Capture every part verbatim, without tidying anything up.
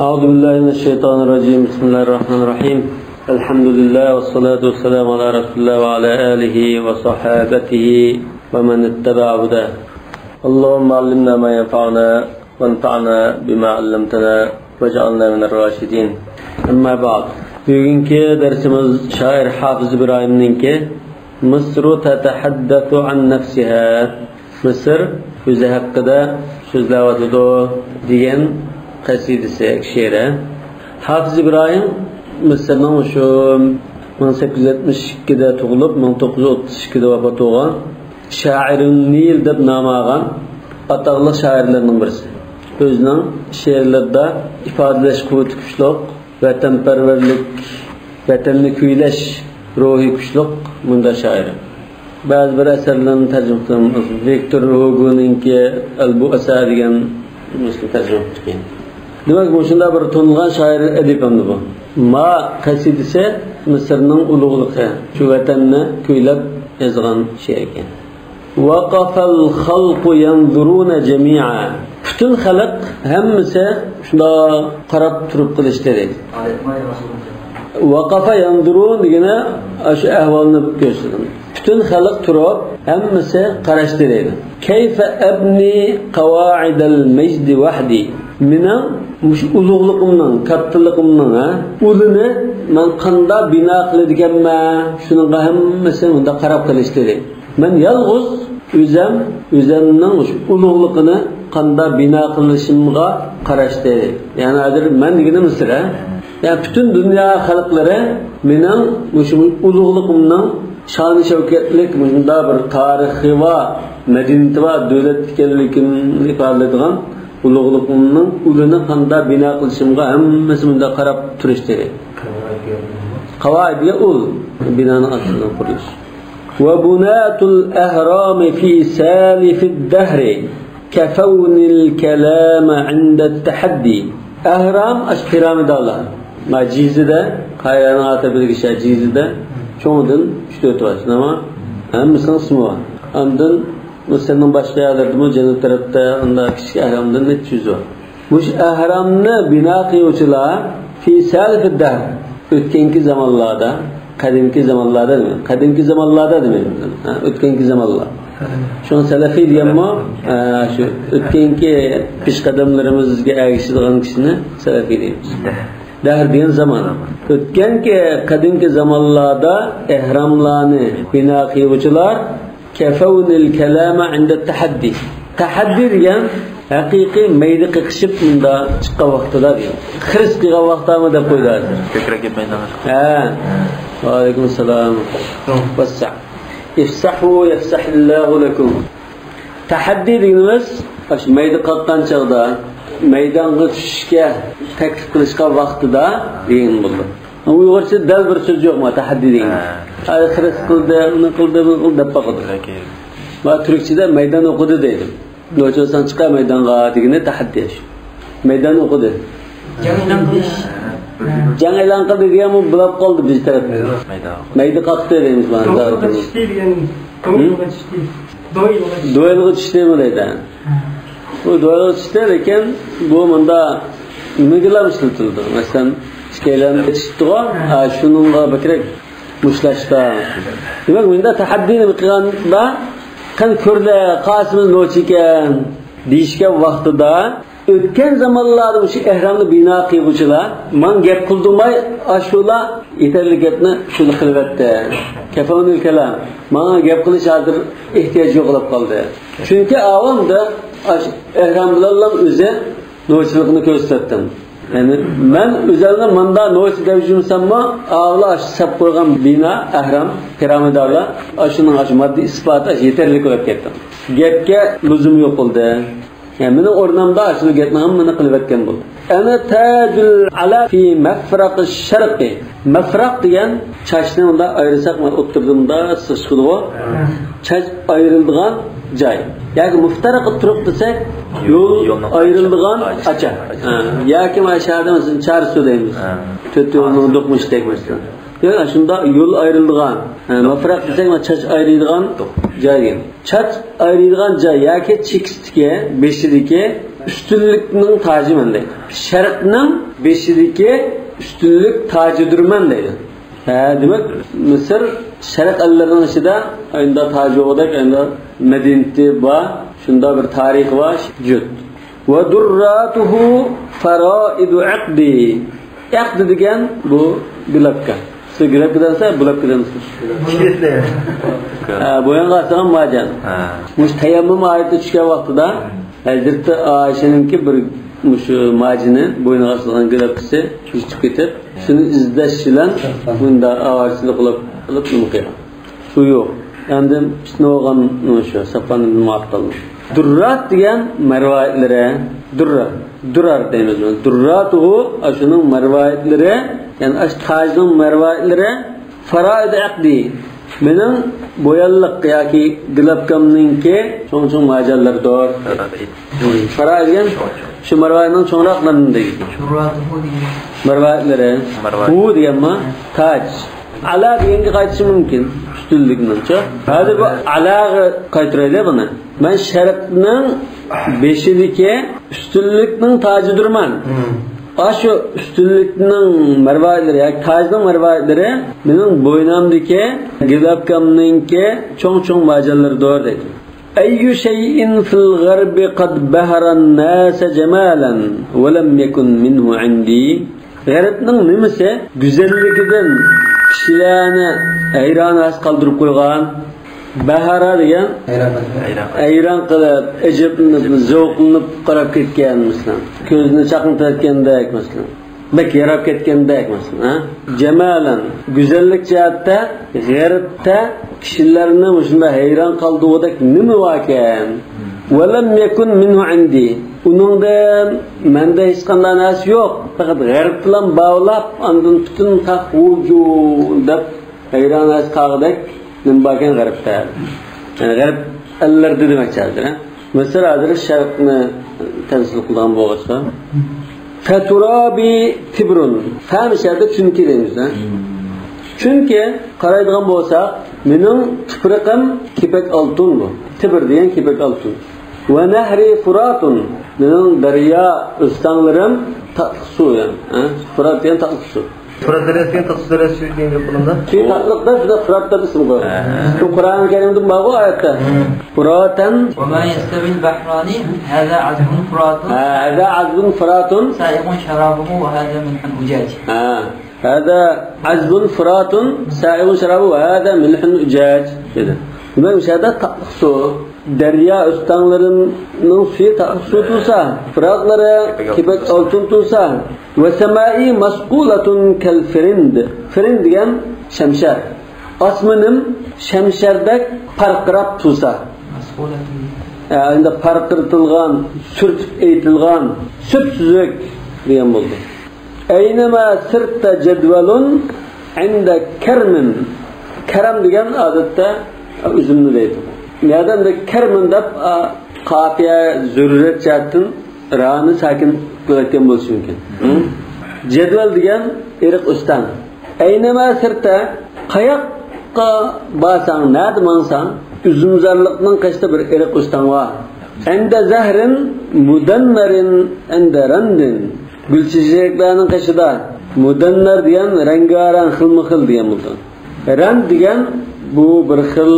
أعوذ بالله من الشيطان الرجيم. بسم الله الرحمن الرحيم. الحمد لله والصلاة والسلام على رسول الله وعلى آله وصحابته ومن اتبع هداه. اللهم علمنا ما ينفعنا وانفعنا بما علمتنا واجعلنا من الراشدين. أما بعد. بۈگۈنكى دەرسىمىز شائىر ھافىز ئىبراھىمنىڭكى مىسرۇ تەتەھەددەسۇ ئەن نەفسىھا، مىسىر ئۆزى ھەققىدە سۆزلەۋاتىدۇ دېگەن قەسىدىسى، شېئىرى. ھافىز ئىبراھىم مىسىرنىڭ شۇ مىڭ سەككىز يۈز يەتمىش ئىككىدە تۇغۇلۇپ، مىڭ توققۇز يۈز ئوتتۇز ئىككىدە ۋاپات بولغان، شائىرۇن نىل دەپ نام ئالغان ئاتاقلىق شائىرلارنىڭ بىرسى. ئۆزىنىڭ شېئىرلىرىدا ئىپادىلەش قۇۋۋىتى كۈچلۈك، ۋەتەنپەرۋەرلىك، ۋەتەننى كۈيلەش روھى كۈچلۈك مۇنداق شائىر. بەزى بىر ئەسەرلىرىنى تەرجىمە قىلدىم. ۋىكتور ھوگونىڭكى ئەل بۇئەسا دېگەن نېمىسىنى تەرجىمە قىلدىم. دېمەك، مۇشۇنداق بىر تونۇلغان شائىر، ئەدىب ئەمدى بۇ. ما قەسىدىسى مىسىرنىڭ ئۇلۇغلۇقى، شۇ ۋەتەننى كۈيلەپ يازغان شېئىر ئىكەن. ۋەقەفەل خەلقۇ يەنزۇرۇنە جەمىئا. پۈتۈن خەلق ھەممىسى شۇنداق قاراپ تۇرۇپ قېلىشتى دەيدۇ. ۋەقەفە يەنزۇرۇن دېگىنى ئاشۇ ئەھۋالنى كۆرسىتىدۇ. پۈتۈن خەلق تۇرۇپ، ھەممىسى قاراشتى دەيدۇ. كەيفە ئەبنى قەۋائىدەل مەجدى ۋەھدى. مېنىڭ مۇشۇ ئۇلۇغلۇقۇمنىڭ، كاتتىلىقىمنىڭ، ھە، ئۇلىنى مەن قانداق بىنا قىلىدىكەنمەن، شۇنىڭغا ھەممىسى مۇنداق قاراپ قېلىشتى دەيدۇ. مەن يالغۇز ئۆزەم، ئۆزەمنىڭ مۇشۇ ئۇلۇغلۇقىنى قانداق بىنا قىلىشىمغا قاراشتى. يەنى ھازىر مەن دېگىنى مىسىر، ھە؟ يەنى پۈتۈن دۇنيا خەلقلىرى مېنىڭ مۇشۇ ئۇلۇغلۇقۇمنىڭ شان-شەۋكەتلىك، مۇشۇنداق بىر تارىخى بار، مەدەنىيىتى بار دۆلەت ئىكەنلىكىمنى ئىپادىلەيدىغان ئۇلۇغلۇقۇمنىڭ ئۇلىنى قانداق بىنا قىلىشىمغا ھەممىسى مۇنداق قاراپ تۇرۇشتى. قەۋائىد دېگەن ئۇل، بىنانىڭ ئاستىدىن قۇرۇلۇش. وبناة الأهرام في سالف الدهر كفوني الكلام عند التحدي. ئەھرام، ئاشۇ پىرامىدالار. ما جىزىدە، قاھىرەنىڭ ئارقا تەرىپىدىكى شەھەر جىزىدە چوڭىدىن ئۈچ تۆت بار، شۇنداقمۇ؟ ھەممىسىنىڭ ئىسمى بار. ئاندىن مىسىرنىڭ باشقا يەرلىرىدىمۇ جەنۇب تەرەپتە ئۇنداق كىچىك ئەھرامدىن نەچچە يۈز بار. مۇشۇ ئەھرامنى بىنا قىلغۇچىلار في سالف الدهر، ئۆتكەنكى زامانلاردا، قەدىمكى زامانلاردا دېمەيمىز. قەدىمكى زامانلاردا دېمەيمىز. ھە، ئۆتكەنكى زامانلار. شۇڭا سەلەفىي دېگەنمۇ، ھە، شۇ ئۆتكەنكى پېشقەدەملىرىمىزگە ئەگىشىدىغان كىشىنى سەلەفىي دەيمىز. دەھر دېگەن زامان. ئۆتكەنكى، قەدىمكى زامانلاردا ئەھراملارنى بىنا قىلغۇچىلار كەفەۋنىل كەلامە ئىندە تەھەددى. تەھەددى دېگەن ھەقىقىي مەيدە قېقىشىپ مۇندا چىققان ۋاقتىدا دېگەن. خىرىس قىلغان ۋاقتىمۇ دەپ قويدى ھازىر. كۆكرەك يەپ مەيدانغا چىققان. ھە. ۋەئەلەيكۇم سالام. ۋەسسە. ئىفسەھۇ يەفسەھىللاھۇ لەكۇم. تەھەددى دېگىنىمىز ئاشۇ مەيدە قاققان چاغدا، مەيدانغا چۈشۈشكە تەكلىپ قىلىشقان ۋاقتىدا دېگەن بولىدۇ. ئۇيغۇرچە دەل بىر سۆز يوق ما، تەھەددى دېگەن. ھە. ئاي، خىرىس قىلدى، ئۇنى قىلدى، بۇنى قىلدى دەپ باقىدۇ. بەلكى. ما تۈركچىدە مەيدان ئوقۇدى دەيدۇ. نوچى بولساڭ چىقار مەيدانغا دېگىنى تەھەددى شۇ. مەيدان ئوقۇدى. جەڭ ئېلان قىلدى. جەڭ ئېلان قىلدى دېگەن بۇ بولاپ قالدى بىز تەرەپتە. مەيدان. مەيدە قاقتى دەيمىز مانا. دويلغا چۈشتى دېگەن. ھىم؟ دويلغا چۈشتى. دويلغا چۈشتى. دويلغا چۈشتىمۇ دەيدۇ. ھە. بۇ دويلغا چۈشتى، لېكىن بۇ مۇندا نېمىگىلا ئىشلىتىلىدۇ؟ مەسىلەن، ئىككىيلەن چۈشتىغۇ، ھە. ھە، شۇنىڭغا بەكرەك مۇشتلاشقان. دېمەك، مۇندا تەھەددىنى قىلغاندا، قېنى كۆرلە، قاسىمىز نوچى ئىكەن دېيىشكەن ۋاقتىدا، ئۆتكەن زامانلاردا مۇشۇ ئەھرامنى بىنا قىلغۇچىلار ماڭا گەپ قىلدۇرماي، ئاشۇلار يېتەرلىك گەپنى شۇلا قىلىۋەتتى. كەفەۋنىل كەلام. ماڭا گەپ قىلىش ھازىر ئېھتىياج يوق بولۇپ قالدى. چۈنكى ئاۋامدا ئاشۇ ئەھرام بىلەنلا ئۆزى نوچىلىقنى كۆرسىتەتتىم. يەنى مەن ئۆزەلنى ماندا نوچى دەپ يۈرمىسەممۇ، ئاۋۇلا ئاشۇ سەپ قويغان بىنا، ئەھرام، پىرامىدالار، ئاشۇنىڭ ئاشۇ ماددىي ئىسپاتى ئاشۇ يېتەرلىك بولۇپ كەتتى. گەپكە لۈزۇم يوق بولدى. يەنى مېنىڭ ئورنۇمدا ئاشۇ گەپنى ھەممىنى قىلىۋەتكەن بولدى. ئەنە تاجۇل ئالا فى مەفرەق شەرقى. مەفرەق دېگەن چاچنى مۇنداق ئايرىساق، مانا ئوتتۇرىدا مۇنداق سىغىشىدىغۇ. چاچ ئايرىلىدىغان جاي. ياكى مۇفتەرىقى تۇرۇق دېسەك، يول يولنىڭ ئايرىلىدىغان ئاچا. ئاچا. ھە. ياكى مانا شەھەردە مەسىلەن چارسۇ دەيمىز. ھە. تۆت يولنىڭ دوقمۇشىدەك مەسىلەن. يەنى شۇنداق يول ئايرىلىدىغان. ھە، مەفرەق دېسەك، مانا چاچ ئايرىيدىغان جاي دېگەن. چاچ ئايرىيدىغان جاي ياكى چېكىستىكى، بېشىدىكى ئۈستۈنلۈكنىڭ تاجىمەن دەيدۇ. شەرقنىڭ بېشىدىكى ئۈستۈنلۈك تاجىدۇرمەن دەيدۇ. ھە، دېمەك، مىسىر شەرق ئەللىرىنىڭ ئىچىدە ئەندا تاجىغۇدەك ئەندا مەدەنىيىتى بار، شۇنداق بىر تارىخى بار جۇت. ۋە دۇرراتۇھۇ فارائىدۇ ئەقدى. ئەقدى دېگەن بۇ گىلەپكە. سىز گىلەپكە دېسە، بۇلەپكە دېمىسىز. ھە، بويۇنغا ئاسىغان ماجان. ھە. مۇشۇ تەيەممۇم ئايىتى چۈشكەن ۋاقتىدا ھەزرىتى ئائىشىنىڭكى بىر مۇشۇ ماجىنى، بوينىغا ئاسىغان گىلەپكىسى چۈشۈپ كېتىپ، شۇنى ئىزدەش بىلەن بۇنداق ئاۋارىچىلىك قىلىپ، قىلىپ نېمە قىلغان. سۇ يوق. ئەمدى پىتنە بولغان شۇ سافۋان ئىبن مۇئەتتەل. دۇررات دېگەن مەرۋايىتلىرى، دۇررا، دۇرار دەيمىز بۇنى. دۇرراتۇھۇ، ئاشۇنىڭ مەرۋايىتلىرى، يەنى ئاشۇ تاجنىڭ مەرۋايىتلىرى، فارائىد ئەقدى، مېنىڭ بويانلىق ياكى گىلەپكەمنىڭكى چوڭ-چوڭ ماجانلىرىدۇر. فارائىد دېگەن شۇ مەرۋايىتنىڭ چوڭراقلىرىنى دەيدۇ. شۇرراتۇھۇ دېگەن. مەرۋايىتلىرى. مەرۋايىت. ھۇ دېگەنمۇ؟ تاج. ئەلا دېگەنگە قايتىشى مۇمكىن. ئۈستۈنلۈكنىڭچە. ھازىر بۇ ئەلاغا قايتۇرايلى بۇنى. مەن شەرقنىڭ بېشىدىكى ئۈستۈنلۈكنىڭ تاجىدۇرمەن. ھىم. ئاشۇ ئۈستۈنلۈكنىڭ مەرۋايىتلىرى ياكى تاجنىڭ مەرۋايىتلىرى مېنىڭ بوينۇمدىكى گىلەپكەمنىڭكى چوڭ-چوڭ ماجانلىرىدۇر دەيدۇ. أي شيء في الغرب قد بهر الناس جمالا ولم يكن منه عندي؟ غەربنىڭ نېمىسى گۈزەللىكىدىن كىشىلەرنى ھەيران ھەس قالدۇرۇپ قويغان؟ بەھەرە دېگەن ھەيران قىلىپ، ئەجەبلىنىپ، زەۋقلىنىپ قاراپ كەتكەن، مەسىلەن، كۆزنى چاقنىتىۋەتكەندەك، مەسىلەن، بەك ياراپ كەتكەندەك، مەسىلەن، ھە؟ جامالەن، گۈزەللىك جەھەتتە غەربتە كىشىلەرنى مۇشۇنداق ھەيران قالدۇرغۇدەك نېمە باركەن؟ ولم يكن منه عندي. ئۇنىڭدىن مەندە ھېچقانداق نەرسە يوق. پەقەت غەربتىلا باۋلاپ، ئاندىن پۈتۈن خەق ۋۇجۇ دەپ ھەيران ھەس قالغۇدەك نېمە باركەن غەربتە؟ يەنى غەرب ئەللىرىدە دېمەكچى ھازىر، ھە؟ مىسىر ھازىر شەرقنى تەمسىل قىلىدىغان بولغاچقا. فترابي تبر. فە مۇشەددە چۈنكى دەيمىز، ھە؟ چۈنكى قارايدىغان بولساق، مېنىڭ تۇپرىقىم كېپەك ئالتۇن بۇ. تبر دېگەن كېپەك ئالتۇن. ونهري فرات. مېنىڭ دەريا ئۆستەڭلىرىم تاتلىق سۇ، يەنى، ھە؟ فۇرات دېگەن تاتلىق سۇ. فۇرات دەرياسى دېگەن تاتلىق دەرياسى دېگەن گەپ بولامدا؟ شۇ تاتلىق دەپ شۇنداق فۇرات دەپ ئىسىم قويغان. ھە. شۇ قۇرئان كەرىمدىن بارغۇ ئايەتتە. ھە. فراتاً. وما يستوي البحران هذا عذب فرات. ھە، هذا عذب فرات. سائغ شرابه وهذا ملح أجاج. ھە. هذا عذب فرات سائغ شرابه وهذا ملح أجاج دېدى. دېمەك، مۇشۇ يەردە تاتلىق سۇ، دەريا ئۆستەڭلىرىنىڭ سۈيى تاتلىق سۇ تۇرسا، پۇراتلىرى كېپەك ئالتۇن تۇرسا، وسمائي مثقولة كالفرند. فرند دېگەن شەمشەر. ئاسمىنىم شەمشەردەك پارقىراپ تۇرسا. ئە، ئەمدى پارقىرىتىلغان، سۈرتۈپ ئېيتىلغان، سۈپسۈزۈك دېگەن بولدى. أينما سرت جدول عند كرم. كەرەم دېگەن ئادەتتە ئۈزۈمنى دەيدۇ. نەدە ئەمدى كەرمىن دەپ، ئا، قاپىيە زۆرۈرىيەت جەھەتتىن رانى ساكىن قىلىۋەتكەن بولۇشى مۇمكىن. ھە؟ جەدۋەل دېگەن ئېرىق ئۆستەڭ. أينما سرت، قاياققا بارساڭ، نەدە ماڭساڭ، ئۈزۈمزارلىقنىڭ قېشىدا بىر ئېرىق ئۆستەڭ بار. عند زهر مدنر عند رند. گۈل چېچەكلەرنىڭ قېشىدا. مۇدەننەر دېگەن رەڭگارەڭ، خىلمۇ خىل دېگەن بولىدۇ. رەند دېگەن بۇ بىر خىل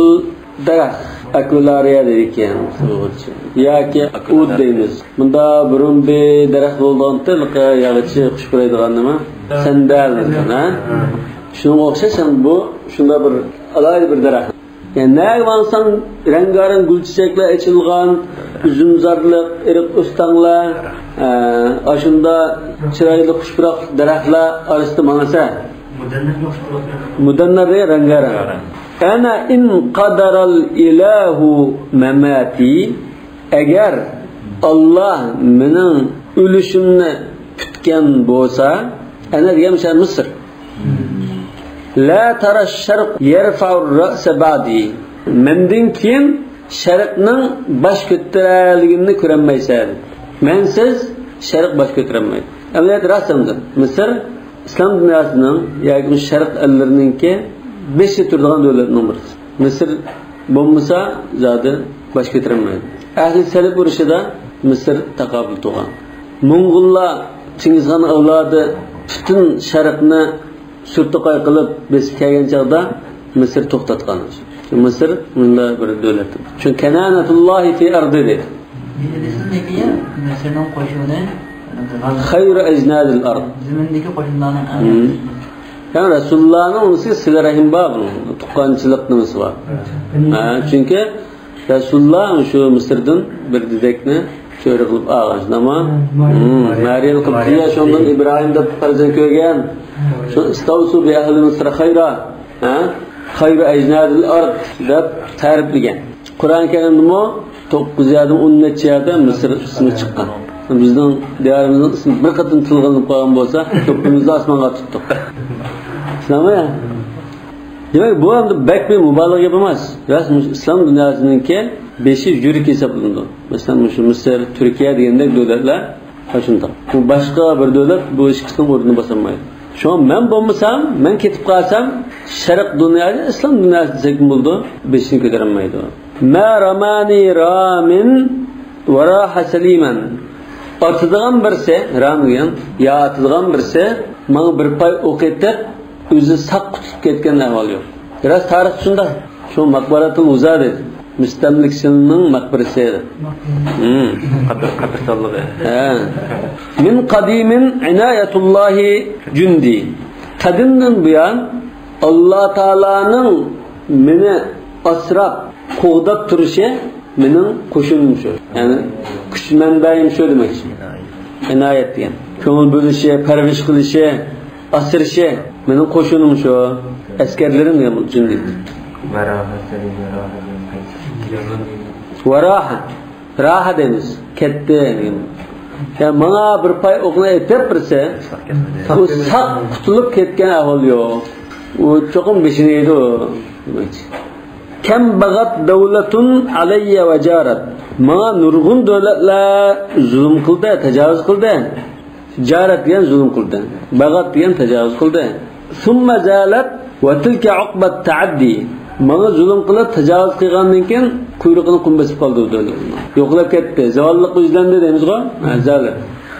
دەرەخ، ئاكۋىلارىيە دەيدىكەن ئۇيغۇرچە. ياكى ئۇد دەيمىز. مۇندا بۇرۇن بىر دەرەخ بولىدىغانتى، ياغىچى قۇش پۇرايدىغان نېمە؟ سەندەل دەيدىغان، ھە؟ شۇنىڭغا ئوخشاش ھەم بۇ شۇنداق بىر ئالاھىدە بىر دەرەخ. يەنى نەگە ماڭساڭ، رەڭگارەڭ گۈل چېچەكلەر ئېچىلغان، ئۈزۈمزارلىق، ئېرىق ئۆستەڭلەر، ئە، ئاشۇندا چىرايلىق خۇش پۇراقلىق دەرەخلەر ئارىسىدا ماڭسا. مۇدەننەر رەڭگارەڭ. أنا إن قدر الإله مماتي. ئەگەر ئاللا مېنىڭ ئۆلۈشۈمنى پۈتكەن بولسا، ئەنە دېگەن مىسال مىسىر. لا ترى الشرق يرفع الرأس بعدي. مەندىن كېيىن شەرقنىڭ باش كۆتۈرەلىگىنىنى كۆرەلمەيسەن. مەنسىز شەرق باش كۆتۈرەلمەيدۇ. ئەمەلىيەتتە راست ئەمدى. مىسىر ئىسلام دۇنياسىنىڭ ياكى شەرق ئەللىرىنىڭكى بېشى تۇرىدىغان دۆلەتنىڭ بىرسى. مىسىر بولمىسا زادى باش كۆتۈرەلمەيدۇ. ئەھلى سەلەپ ئۇرۇشىدا مىسىر تاقابىل تۇرغان. موڭغۇللار، چىڭگىزخان ئەۋلادى پۈتۈن شەرقنى سۈرتۇقاي قىلىپ بېسىپ كەلگەن چاغدا مىسىر توختاتقان. مىسىر مۇنداق بىر دۆلەت. چۈنكى كەنانەتۇللاھى فى ئەردى دەيدۇ. نېمە دېسىلىدىكى، مىسىرنىڭ قوشۇنى خەيرۇ ئەجنادىل ئەرد. زېمىندىكى قوشۇنلارنىڭ ئەڭ يەنى رەسۇلۇللانىڭ ئۇنىسى سىلە رەھىم بار بۇنىڭ. تۇغقانچىلىق نېمىسى بار. ھە، چۈنكى رەسۇلۇللا شۇ مىسىردىن بىر دېدەكنى چۆرە قىلىپ ئالغان، شۇنداقمۇ؟ مەريەم قىبتىيە شۇندىن ئىبراھىم دەپ پەرزەنت كۆرگەن. شۇ ئىستەۋسۇ بى ئەھلى مىسر خەيرا. ھە؟ خەيرۇ ئەجنادىل ئەرد دەپ تەرىپلىگەن. قۇرئان كەرىمدىمۇ توققۇز يەردىن ئون نەچچە يەردە مىسىر ئىسمى چىققان. بىزنىڭ دىيارىمىزنىڭ ئىسمى بىر قېتىم تىلغا ئېلىنىپ قالغان بولسا، كۆپىمىزنى ئاسمانغا تۇتتۇق. شۇنداقمۇ يا؟ دېمەك، بۇ ئەمدى بەك بىر مۇبالىغە گەپ ئەمەس. راست، مۇشۇ ئىسلام دۇنياسىنىڭكى بېشى، يۈرىكى ھېسابلىنىدۇ. مەسىلەن، مۇشۇ مىسىر، تۈركىيە دېگەندەك دۆلەتلەر شۇنداق. بۇ باشقا بىر دۆلەت بۇ ئىككىسىنىڭ ئورنىنى باسالمايدۇ. شۇڭا مەن بولمىسام، مەن كېتىپ قالسام، شەرق دۇنياسى، ئىسلام دۇنياسى دېسەكمۇ بولىدۇ، بېشىنى كۆتۈرەلمەيدۇ. ما رمانى رام وراح سليما. ئاتىدىغان بىرسى، رام دېگەن، يا ئاتىدىغان بىرسى ماڭا بىر پاي ئوق ئېتىپ، ئۆزى ساق قۇتۇلۇپ كەتكەن ئەھۋال يوق. راست، تارىختا شۇنداق. شۇ مەقبەرەتۇل ئۇزا دەيدۇ. مۇستەملىكىچىلىرىنىڭ مەقبىرىسى. ھىم. قەبرىستانلىقى. ھە. من قديم عناية الله جندي. قەدىمدىن بۇيان ئاللا تائالانىڭ مېنى ئاسراپ، قوغداپ تۇرۇشى مېنىڭ قوشۇنۇم شۇ. يەنى كۈچ مەنبەيىم شۇ دېمەكچى. ئىنايەت دېگەن. كۆڭۈل بۆلۈشى، پەرۋىش قىلىشى، ئاسرىشى مېنىڭ قوشۇنۇم شۇ. ئەسكەرلىرىم دېگەن بۇ جۈندى. ۋاراھە، ۋاراھە. راھە دەيمىز. كەتتى دېگەن. يا ماڭا بىر پاي ئوقنى ئېتىپ بىرسى، ئۇ ساق قۇتۇلۇپ كەتكەن ئەھۋال يوق. ئۇ چوقۇم بېشىنى يەيدۇ دېمەكچى. كم بغت دولة علي وجارت. ماڭا نۇرغۇن دۆلەتلەر زۇلۇم قىلدى، تاجاۋۇز قىلدى. جارت دېگەن زۇلۇم قىلدى. بغت دېگەن تاجاۋۇز قىلدى. ثم زالت وتلك عقبى التعدي. ماڭا زۇلۇم قىلىپ، تاجاۋۇز قىلغاندىن كېيىن قۇيرۇقىنى قۇم بېسىپ قالدى ئۇ دۆلەتنىڭ. يوقلاپ كەتتى. زاۋاللىققا يۈزلەندى دەيمىزغۇ؟ ھە، زالت.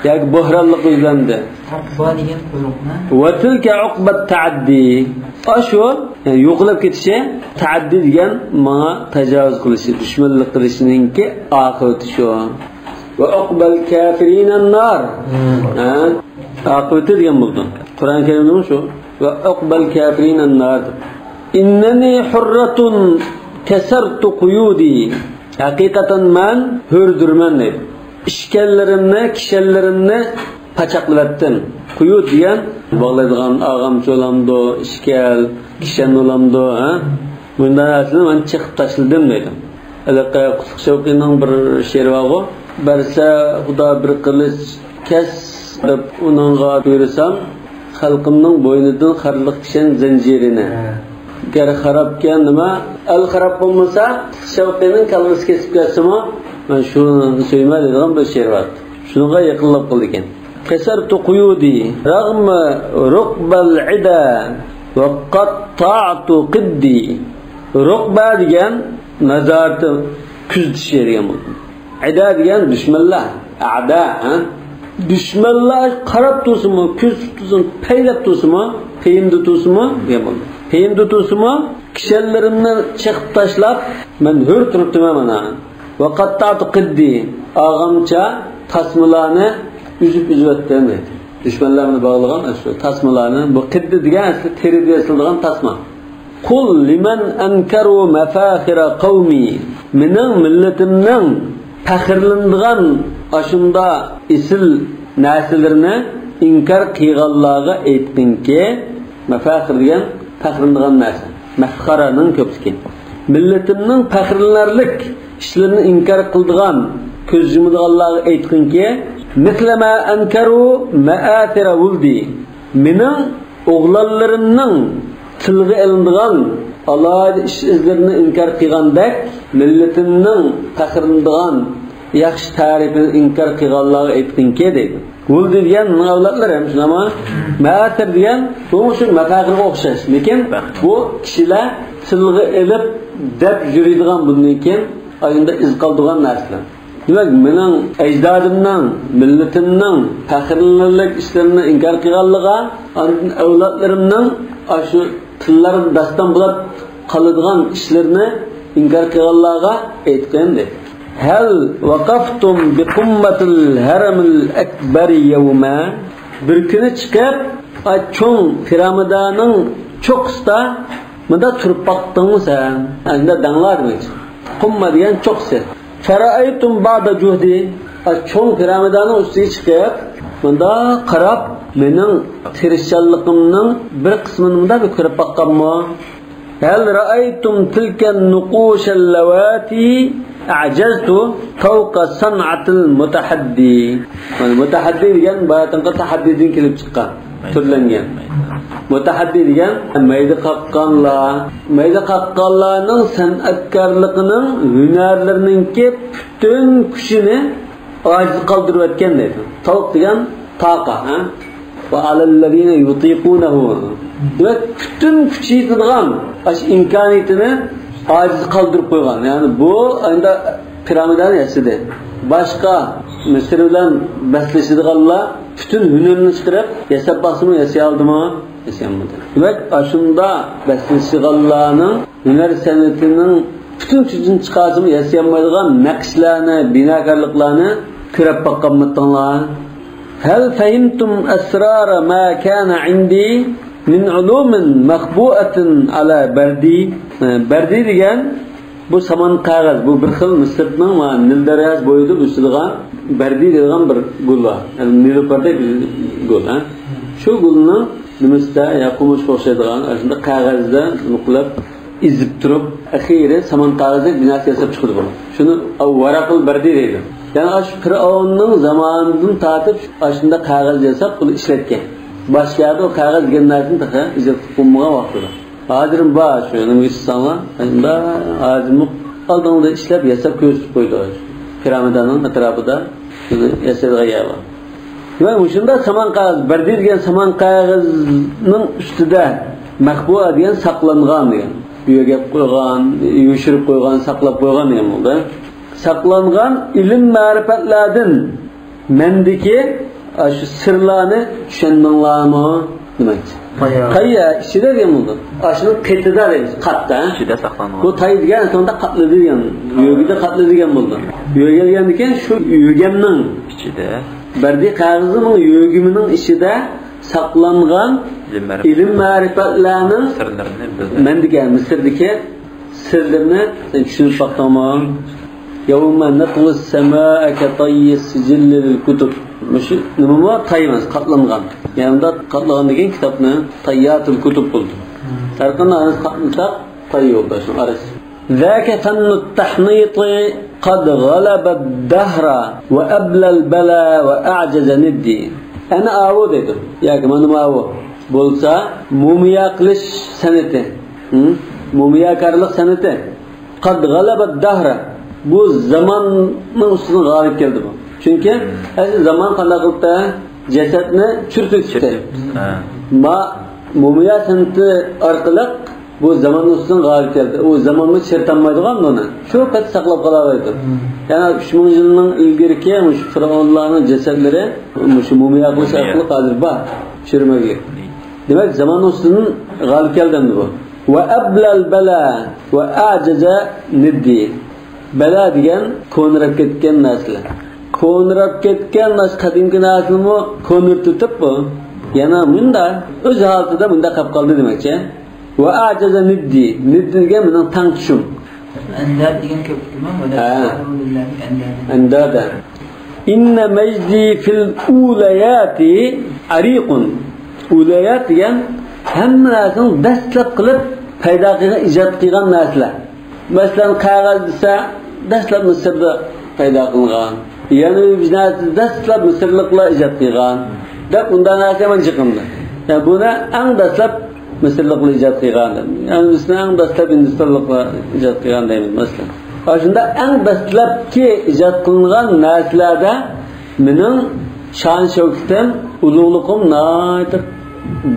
ياكى بوھرانلىققا يۈزلەندى. ئۇقبا دېگەن قۇيرۇقنى. وتلك عقبى التعدي. ئاشۇ، يەنى يوقلاپ كېتىشى، تەئەددى دېگەن ماڭا تاجاۋۇز قىلىشى، دۈشمەنلىك قىلىشىنىڭكى ئاقىۋىتى شۇ. وعقبى الكافرين النار. ھە؟ ئاقىۋىتى دېگەن بولىدۇ. قۇرئان كەرىمدىمۇ شۇ. وعقبى الكافرين النار. إنني حرة كسرت قيودي. ھەقىقەتەن مەن ھۆردۇرمەن دەيدۇ. ئىشكەنلىرىمنى، كىشەنلىرىمنى پاچاقلىۋەتتىم. قۇيۇد دېگەن باغلايدىغان ئاغامچا بولامدۇ، ئىشكەل، كىشەن بولامدۇ، ھە؟ بۇنداق نەرسىنى مەن چېقىپ تاشلىدىم دەيدۇ. ھېلىقى قۇتلۇق شەۋقىنىڭ بىر شېئىرى بارغۇ، بەرسە خۇدا بىر قىلىچ كەس دەپ ئۇنىڭغا بۇيرۇسام، خەلقىمنىڭ بوينىدىن خارلىق كىشەن زەنجىرىنى. ھە. گەر خارابكەن نېمە، ئەل خاراب بولمىسا، شەۋقىنىڭ كاللىسى كېسىپ كەتسىمۇ، مەن شۇنى سۆيىمەن دەيدىغان بىر شېئىرى بار. شۇنىڭغا يېقىنلاپ قالىدىكەن. كسرت قيودي رغم رقبى العدا وقطعت قدي. رقبە دېگەن نازارىتى، كۆزىتىشى دېگەن بولىدۇ. ئەدا دېگەن دۈشمەنلەر. ئەدا، ھە؟ دۈشمەنلەر قاراپ تۇرسىمۇ، كۆزىتىپ تۇرسىمۇ، پەيلەپ تۇرسىمۇ، پېيىمدا تۇرسىمۇ دېگەن بولىدۇ. پېيىمدا تۇرسىمۇ، كىشەنلىرىمنى چېقىپ تاشلاپ، مەن ھۆر تۇرۇپتىمەن مانا. وقطعت قدي، ئاغامچا تاسمىلارنى ئۈزۈپ ئۈزۈۋەتتىم دەيدۇ. دۈشمەنلەر مېنى باغلىغان شۇ تاسمىلارنى، بۇ قىددى دېگەن ئەسلى تېرىدىن ياسىلىدىغان تاسما. قل لمن أنكروا مفاخر قومي. مېنىڭ مىللىتىمنىڭ پەخىرلىنىدىغان ئاشۇنداق ئېسىل نەرسىلىرىنى ئىنكار قىلغانلارغا ئېيتقىنكى، مەفاخىر دېگەن پەخىرلىنىدىغان نەرسە. مەفخارەنىڭ كۆپلۈكى. مىللىتىمنىڭ پەخىرلىنەرلىك ئىشلىرىنى ئىنكار قىلىدىغان، كۆز يۇمىدىغانلارغا ئېيتقىنكى، مثل ما أنكروا مآثر ولدي. مېنىڭ ئوغلانلىرىمنىڭ تىلغا ئېلىنىدىغان ئالاھىدە ئىش ئىزلىرىنى ئىنكار قىلغاندەك، مىللىتىمنىڭ پەخىرلىنىدىغان ياخشى تەرىپىنى ئىنكار قىلغانلارغا ئېيتقىنكى دەيدۇ. ۋۇلدى دېگەن مېنىڭ ئەۋلادلىرىم، شۇنداقمۇ؟ مەئەسىر دېگەن بۇمۇ شۇ مەپەخىرگە ئوخشاش، لېكىن بۇ كىشىلەر تىلغا ئېلىپ دەپ يۈرىدىغان، بۇندىن كېيىن ئاينىدا ئىز قالدۇرغان نەرسىلەر. دېمەك، مېنىڭ ئەجدادىمنىڭ، مىللىتىمنىڭ پەخىرلىنەرلىك ئىشلىرىنى ئىنكار قىلغانلىقىغا، ئاندىن ئەۋلادلىرىمنىڭ ئاشۇ تىللار داستان بولاپ قالىدىغان ئىشلىرىنى ئىنكار قىلغانلارغا ئېيتقىن دەيدۇ. هل وقفتم بقمة الهرم الأكبر يوما؟ بىر كۈنى چىقىپ، ئا، چوڭ پىرامىدانىڭ چوققىسىدا مۇندا تۇرۇپ باقتىڭمۇ سەن؟ ئەندە دەڭلار دېمەكچى. قۇمما دېگەن چوققىسى. فرأيتم بعض جهدي؟ ئا، چوڭ پىرامىدانىڭ ئۈستىگە چىقىپ، مۇندا قاراپ، مېنىڭ تىرىشچانلىقىمنىڭ بىر قىسمىنى مۇندا بىر كۆرۈپ باققانمۇ؟ هل رأيتم تلك النقوش اللواتي أعجزت فوق صنعة المتحدي؟ مانا مۇتەھەددى دېگەن باياتىنقى تەھەددىدىن كېلىپ چىققان، تۈرلەنگەن. مۇتەھەددى دېگەن مەيدە قاققانلار، مەيدە قاققانلارنىڭ سەنئەتكارلىقىنىڭ، ھۈنەرلىرىنىڭكى پۈتۈن كۈچىنى ئاجىز قالدۇرۇۋەتكەن دەيدۇ. تاۋۇق دېگەن تاقا، ھە؟ وعلى الذين يطيقونه. دېمەك، پۈتۈن كۈچى يېتىدىغان ئاشۇ ئىمكانىيىتىنى ئاجىز قالدۇرۇپ قويغان. يەنى بۇ ئەمدى پىرامىدانى ياسىدى. باشقا مىسىر بىلەن بەسلىشىدىغانلار پۈتۈن ھۈنىرىنى چىقىرىپ ياساپ باقسىمۇ ياسىيالدىمۇ؟ ياسىيالمىدى. دېمەك، ئاشۇنداق بەسلىشىدىغانلارنىڭ ھۈنەر سەنئىتىنىڭ پۈتۈن كۈچىنى چىقارسىمۇ ياسىيالمايدىغان نەقىشلەرنى، بىناكارلىقلارنى كۆرۈپ باققانمىدىڭلار؟ هل فهمتم أسرار ما كان عندي من علوم مخبوءة على بردي؟ بەردى دېگەن بۇ سامان قەغەز، بۇ بىر خىل مىسىرنىڭ ۋە نىل دەرياسى بويىدا ئۆسىدىغان بەردى دەيدىغان بىر گۈل بار. يەنى نېلۇپاردەك بىر گۈل، ھە؟ شۇ گۈلنىڭ نېمىسىدە يا قومۇشقا ئوخشايدىغان، ئاشۇنداق قەغەزدە نۇقۇلەپ ئېزىپ تۇرۇپ، ئەخىرى سامان قەغەزدەك بىناسى ياساپ چىقىدۇ بۇ. شۇنى ۋەرەقۇل بەردى دەيدۇ. يەنى ئاشۇ پىرئەۋننىڭ زامانىدىن تارتىپ ئاشۇنداق قەغەز ياساپ، بۇنى ئىشلەتكەن. باشقا يەردە ئۇ قەغەز دېگەن نەرسىنى تېخى ئىجاد قىلىپ بولمىغان ۋاقتىدا. ھازىرمۇ بار شۇ، نېمىگە چىقساڭلار، ھازىرمۇ ئالدىڭدا ئىشلەپ، ياساپ كۆرسىتىپ قويىدۇ. پىرامىدانىڭ ئەتراپىدا شۇنى ياسايدىغان يەر بار. ۋە مۇشۇنداق سامان قەغەز، بەردى دېگەن سامان قەغەزنىڭ ئۈستىدە مەخبۇئە دېگەن ساقلانغان دېگەن. يۆگەپ قويغان، يوشۇرۇپ قويغان، ساقلاپ قويغان دېگەن بولدى. ساقلانغان ئىلىم مەرىپەتلەردىن مەندىكى ئاشۇ سىرلارنى چۈشەندىڭلارمۇ دېمەكچى. قايا. قايا ئىچىدە دېگەن بولدى. ئاشۇنىڭ قېتىدا دەيمىز، قاتتا. ئىچىدە ساقلانغان. بۇ تاي دېگەن ساندا قاتلىدى دېگەن، يۆگىدە قاتلىدى دېگەن بولدى. يۆگەلگەندىكىن شۇ يۆگەمنىڭ ئىچىدە. بەردى قەغىزىنىڭ يۆگىمىنىڭ ئىچىدە ساقلانغان ئىلىم مەرىپەت. ئىلىم مەرىپەتلەرنىڭ سىرلىرىنى بىلدى. مەندىكى، مىسىردىكى سىرلىرىنى سەن چۈشىنىپ باقتىڭمۇ؟ يوم نطوي السماء كطي السجل للكتب. مۇشۇ نېمىمۇ؟ تاي ئەمەس، قاتلانغان. يەنى قاتلىغاندىن كېيىن كىتابنى تايياتۇل كۇتۇب بولدى. ھەر قانداق نەرسە قاتلىساق تاي يولداشنىڭ ئارىسى. ذاك فن التحنيط قد غلب الدهر وأبلى البلا وأعجز ندي. ئەنە ئاۋۇ دەيدۇ. ياكى مانا ماۋۇ بولسا مۇمىيا قىلىش سەنئىتى. ھە؟ مۇمىياكارلىق سەنئىتى. قد غلب الدهر. بۇ زاماننىڭ ئۈستىدىن غالىب كەلدى بۇ. چۈنكى ئەسلى زامان قانداق قىلىپتۇ؟ جەسەتنى چىرىتىۋېتىپتۇ. ھە. ما مۇمىيا سەنئىتى ئارقىلىق بۇ زاماننىڭ ئۈستىدىن غالىب كەلدى. ئۇ زامانمۇ چىرىتالمايدىغان بۇنى. شۇ پەتتە ساقلاپ قالالايدۇ. يەنى ئۈچ مىڭ يىلنىڭ ئىلگىرىكى مۇشۇ پىرئەۋنلارنىڭ جەسەتلىرى مۇشۇ مۇمىيا قىلىش ئارقىلىق ھازىر بار. چىرىمەگلىك. دېمەك، زاماننىڭ ئۈستىدىن غالىب كەلدى ئەمدى بۇ. وأبلى البلا وأعجز ندي. بەلا دېگەن كونىراپ كەتكەن نەرسىلەر. كونىراپ كەتكەن نەرسە، قەدىمكى نەرسىنىمۇ كونىرىتىپ بۇ. يەنە مۇنداق، ئۆز ھالىتىدە مۇنداق قېلىپ قالدى دېمەكچى. وأعجز ندي. ندي دېگەن مېنىڭ تەڭتۇشۇم. ئەنداد دېگەن كۆپتىمۇ؟ ھە. ئەنداد. إن مجدي في الأوليات عريق. ئۇلەيات دېگەن ھەممە نەرسىنىڭ دەسلەپ قىلىپ پەيدا قىلغان، ئىجاد قىلغان نەرسىلەر. مەسىلەن، قەغەز دېسە، دەسلەپ مىسىردا پەيدا قىلىنغان. يەنە بىر نەرسە دەسلەپ مىسىرلىقلار ئىجاد قىلغان دەپ، ئۇنداق نەرسە يامان جىقىندى. يەنى بۇنى ئەڭ دەسلەپ مىسىرلىقلار ئىجاد قىلغان دەپ. يەنى بىزنى ئەڭ دەسلەپ ھىندىستانلىقلار ئىجاد قىلغان دەيمىز، مەسىلەن. ئاشۇنداق ئەڭ دەسلەپكى ئىجاد قىلىنغان نەرسىلەردە مېنىڭ شان-شەۋكىتىم، ئۇلۇغلۇقۇم ناھايىتى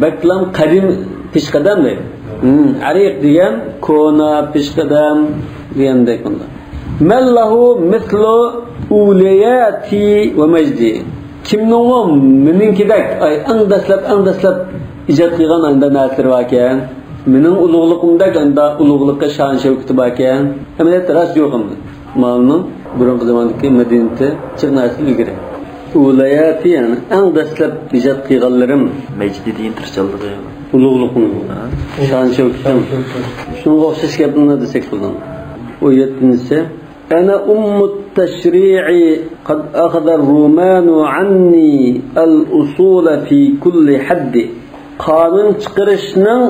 بەكلا قەدىم، پېشقەدەم دەيدۇ. ھىم، ئەرىق دېگەن كونا، پېشقەدەم دېگەندەك بۇنداق. من له مثل ئۇلەيەتى ۋە مەجدى. كىمنىڭمۇ مېنىڭكىدەك، ئاي، ئەڭ دەسلەپ، ئەڭ دەسلەپ ئىجاد قىلغان ئانداق نەرسىلىرى باركەن، مېنىڭ ئۇلۇغلۇقۇمدەك ئانداق ئۇلۇغلۇقى، شان-شەۋكىتى باركەن، ئەمەلىيەتتە راست يوق ئەمدى. مالنىڭ بۇرۇنقى زاماندىكى مەدەنىيىتى جىق نەرسىدىن ئىلگىرى. ئۇلەيەتى، يەنى ئەڭ دەسلەپ ئىجاد قىلغانلىرىم. مەجدى دېگەن تىرىشچانلىقى. ئۇلۇغلۇقنىڭ. ھە. شان-شەۋكىتىم. شۇنىڭغا ئوخشاش گەپنى دېسەك بولىدۇ. ئون يەتتىنچىسى. أنا أم التشريع قد أخذ الرومان عني الأصول في كل حد. قانۇن چىقىرىشنىڭ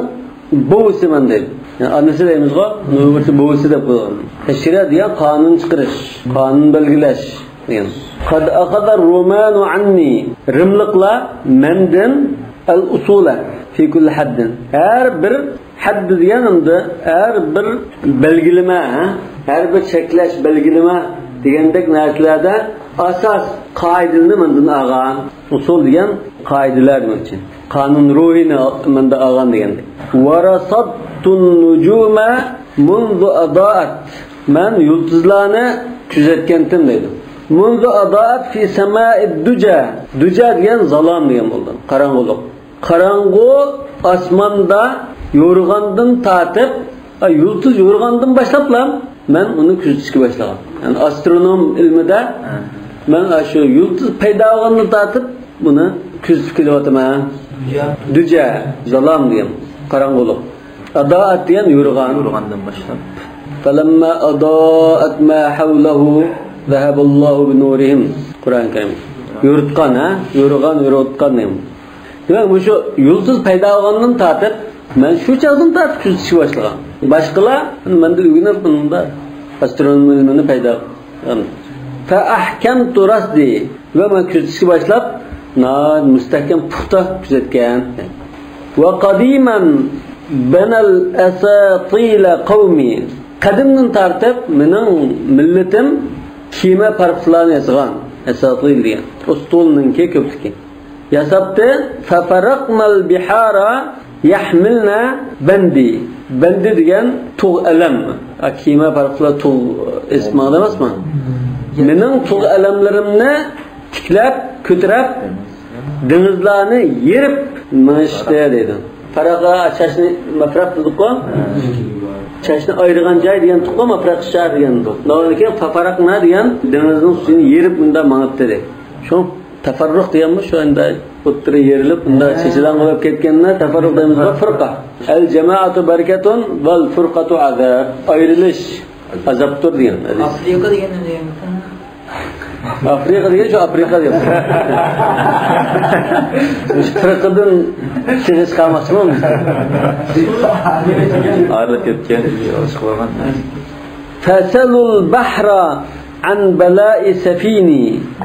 بوۋىسى مەن دەيدۇ. يەنى ئانىسى دەيمىزغۇ، نۇرغۇنلىرى بوۋىسى دەپ قويغان. تەشرىئە دېگەن قانۇن چىقىرىش، قانۇن بەلگىلەش دېگەن. قد أخذ الرومان عني. رىملىقلار مەندىن الأصول في كل حد. ھەر بىر ھەدد دېگەن ئەمدى ھەر بىر بەلگىلىمە، ھە؟ ھەر بىر چەكلەش، بەلگىلىمە دېگەندەك نەرسىلەردە ئاساس قائىدىلىرىنى مەندىن ئالغان. ئۇسۇل دېگەن قائىدىلەر دېمەكچى. قانۇن روھىنى مەندىن ئالغان دېگەندەك. ورصدت النجوم منذ أضاءت. مەن يۇلتۇزلارنى كۆزەتكەنتىم دەيدۇ. منذ أضاءت في سماء الدجى. دۇجا دېگەن زالام دېگەن بولىدۇ. قاراڭغۇلۇق. قاراڭغۇ ئاسماندا يورۇغاندىن تارتىپ، ئا، يۇلتۇز يورۇغاندىن باشلاپلا مەن ئۇنى كۆزىتىشكە باشلىغان. يەنى ئاسترونوم ئىلمىدە مەن ئاشۇ يۇلتۇز پەيدا بولغاندىن تارتىپ بۇنى كۆزىتىپ كېلىۋاتىمەن. دۇجا، زالام دېگەن قاراڭغۇلۇق. ئادائەت دېگەن يورۇغان. يورۇغاندىن باشلاپ. فلما أضاءت ما حوله ذهب الله بنورهم. قۇرئان كەرىم. يورۇتقان، ھە؟ يورۇغان، يورۇتقان دېگەن. دېمەك، مۇشۇ يۇلتۇز پەيدا بولغاندىن تارتىپ، مەن شۇ چاغدىن تارتىپ كۆزىتىشكە باشلىغان. باشقىلار مەندىن ئۆگىنىپ، بۇنىڭدا ئاسترونوم ئىلمىنى پەيدا قىلغان. فأحكمت رصدي. ۋە مەن كۆزىتىشكە باشلاپ، ناھايىتى مۇستەھكەم، پۇختا كۆزەتكەن. وقديما بنى الأساطيل قومي. قەدىمدىن تارتىپ مېنىڭ مىللىتىم كېمە پارخلارنى ياسىغان. ئەساتىل دېگەن ئۇستۇلنىڭكى كۆپلۈكى. ياساپتۇ. ففرقنا البحار يحملن بندي. بەندى دېگەن تۇغ ئەلەم. ھە، كېمە پارخلار تۇغ ئېسىپ ماڭىدۇ ئەمەسمۇ؟ مېنىڭ تۇغ ئەلەملىرىمنى تىكلەپ، كۆتۈرۈپ، دېڭىزلارنى يېرىپ مېڭىشتى دەيدۇ. پەرەقلەر چاچنى مەپرەق دېدۇققۇ. چاچنى ئايرىغان جاي دېگەن تۇققۇ، مەپرەق شار دېگەن تۇق. لېكىن ففرقنا دېگەن دېڭىزنىڭ سۈيىنى يېرىپ مۇندا ماڭاتتى دەيدۇ. شۇ تەفەررۇق دېگەنمۇ شۇ ئەمدى ئوتتۇرا يېرىلىپ، مۇندا چېچىلاڭ بولۇپ كەتكەننى تەفەررۇق دەيمىز، فۇرقە. الجماعة بركة والفرقة عذاب. ئايرىلىش ئازابتۇر دېگەن. ئافرىقا دېگەن نېمە دېگەن؟ ئافرىقا دېگەن شۇ ئافرىقا دېگەن. شۇ پىرقىدىن چىقىش قالماقچىمۇ؟ ئايرىلىپ كەتكەن، ئىشقىلىغان. فسلوا البحر عن بلاء سفيني.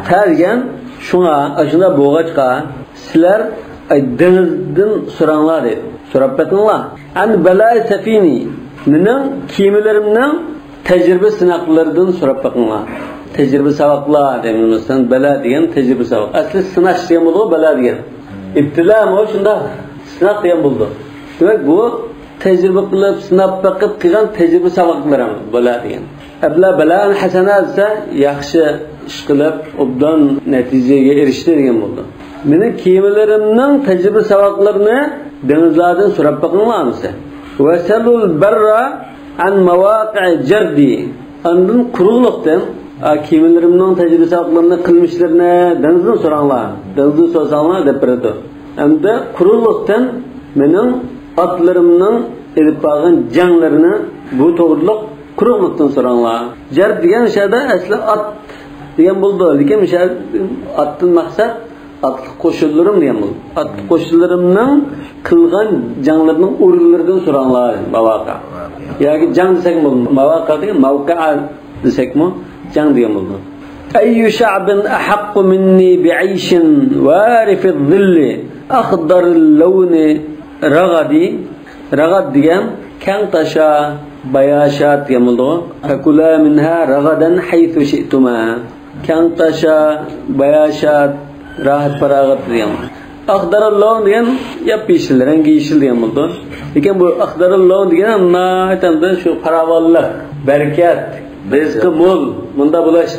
تەرگەن شۇڭا، ئاشۇنداق بولغاچقا، سىلەر، ئاي، دېڭىزدىن سوراڭلار دەيدۇ. سوراپ بېقىڭلار. عن بلاء سفيني. مېنىڭ كېمىلىرىمنىڭ تەجرىبە سىناقلىرىدىن سوراپ بېقىڭلار. تەجرىبە ساۋاقلار دەيمىز، مەسىلەن، بەلا دېگەن تەجرىبە ساۋاق. ئەسلى سىناش دېگەن بولىدۇ، بەلا دېگەن. ئىبتىلامۇ شۇنداق، سىناق دېگەن بولىدۇ. دېمەك، بۇ تەجرىبە قىلىپ، سىناپ بېقىپ قىلغان تەجرىبە ساۋاقلىرىڭ بەلا دېگەن. ئەبلا بەلائەن ھەسەنە دېسە، ياخشى ئىش قىلىپ، ئوبدان نەتىجىگە ئېرىشتى دېگەن بولىدۇ. مېنىڭ كېمىلىرىمنىڭ تەجرىبە ساۋاقلىرىنى دېڭىزلاردىن سوراپ بېقىڭلار دېسە. وسلوا البر عن مواقع جردي. ئاندىن قۇرۇقلۇقتىن، ئا، كېمىلىرىمنىڭ تەجرىبە ساۋاقلىرىنى، قىلمىشلىرىنى دېڭىزدىن سوراڭلار. دېڭىزدىن سورىساڭلار دەپ بېرىدۇ. ئەمدى قۇرۇقلۇقتىن مېنىڭ ئاتلىرىمنىڭ ئېلىپ بارغان جەڭلىرىنى، بۇ توغرىلىق قۇرۇقلۇقتىن سوراڭلار. جەرد دېگەن مۇشۇ يەردە ئەسلى ئات دېگەن بولىدۇ. لېكىن مۇشۇ يەردە ئاتتىن مەقسەت ئاتلىق قوشۇنلىرىم دېگەن بولىدۇ. ئاتلىق قوشۇنلىرىمنىڭ قىلغان جەڭلىرىنىڭ ئورۇنلىرىدىن سوراڭلار، ماۋاقە. ياكى جەڭ دېسەكمۇ بولىدۇ. ماۋاقە دېگەن مەۋقەئە دېسەكمۇ جەڭ دېگەن بولىدۇ. أي شعب أحق مني بعيش وارف الظل أخضر اللون رغدي. رەغەد دېگەن كەڭ تاشا، باياشات دېگەن بولىدۇ. فكلا منها رغدا حيث شئتما. كەڭ تاشا، باياشات، راھەت پاراغەت دېگەن. ئاخدارىل لون دېگەن ياپيېشىل، رەڭگى يېشىل دېگەن بولىدۇ. لېكىن بۇ ئاخدارىل لون دېگەن ناھايىتى شۇ پاراۋانلىق، بەرىكەت، رىزقى مول، مۇنداق بولۇش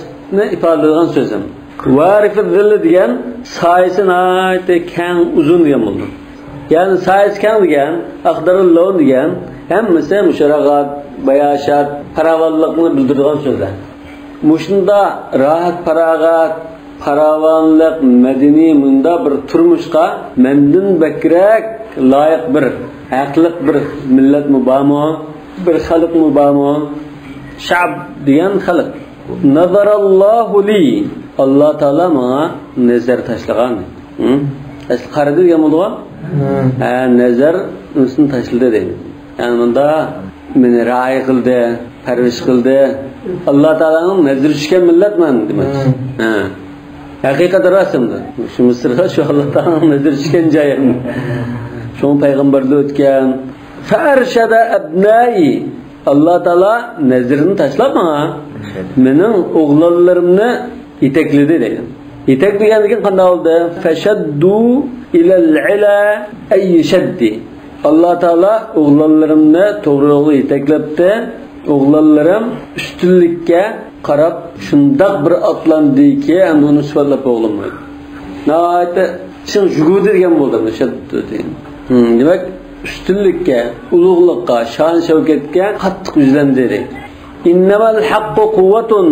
ئىپادىلەيدىغان سۆز ھەم. ۋارىفىز زىللى دېگەن سايىسى ناھايىتى كەڭ، ئۇزۇن دېگەن بولىدۇ. يەنى سايىسى كەڭ دېگەن، ئەخدەرىل لون دېگەن، ھەممىسى مۇشۇ راغەت، باياشات، پاراۋانلىقنى بىلدۈرىدىغان سۆزلەر. مۇشۇنداق راھەت، پاراغەت، پاراۋانلىق، مەدەنىي مۇنداق بىر تۇرمۇشقا مەندىن بەكرەك لايىق بىر، ھەقلىق بىر مىللەتمۇ بارمۇ؟ بىر خەلقمۇ بارمۇ؟ شەئب دېگەن خەلق. نەزەرەللاھۇ لى. ئاللا تائالا ماڭا نەزەر تاشلىغان. ھە؟ ئەسلى قارىدى دېگەن بولىدىغۇ؟ ھە، نەزەر ئۈنسىنى تاشلىدى دەيدۇ. يەنى مۇندا مېنى رىئايە قىلدى، پەرۋىش قىلدى. ئاللا تائالانىڭ نەزىرى چۈشكەن مىللەتمەن دېمەكچى. ھە. ھەقىقەتەن راست ئەمدى. شۇ مىسىرغا شۇ ئاللا تائالانىڭ نەزىرى چۈشكەن جاي ئەمدى. شۇڭا پەيغەمبەردە ئۆتكەن. فەئەرشەدە ئەبنائى. ئاللا تائالا نەزىرىنى تاشلاپ ماڭا، مېنىڭ ئوغلانلىرىمنى يېتەكلىدى دەيدۇ. يېتەكلىگەندىن كېيىن قانداق بولدى؟ فەشەددۇ ئىلەل ئىلا ئەيشەددى. ئاللا تائالا ئوغلانلىرىمنى توغرا يولغا يېتەكلەپتۇ. ئوغلانلىرىم ئۈستۈنلۈككە قاراپ شۇنداق بىر ئاتلاندىكى، ئەمدى ئۇنى سۈپەتلەپ بولغىلى بولمايدۇ. ناھايىتى چىڭ يۈگۈردى دېگەن بولدى، شەددۇ دېگەن. ھىم، دېمەك، ئۈستۈنلۈككە، ئۇلۇغلۇققا، شان-شەۋكەتكە قاتتىق يۈزلەندى. ئىننەمەل ھەققۇ قۇۋۋەتۇن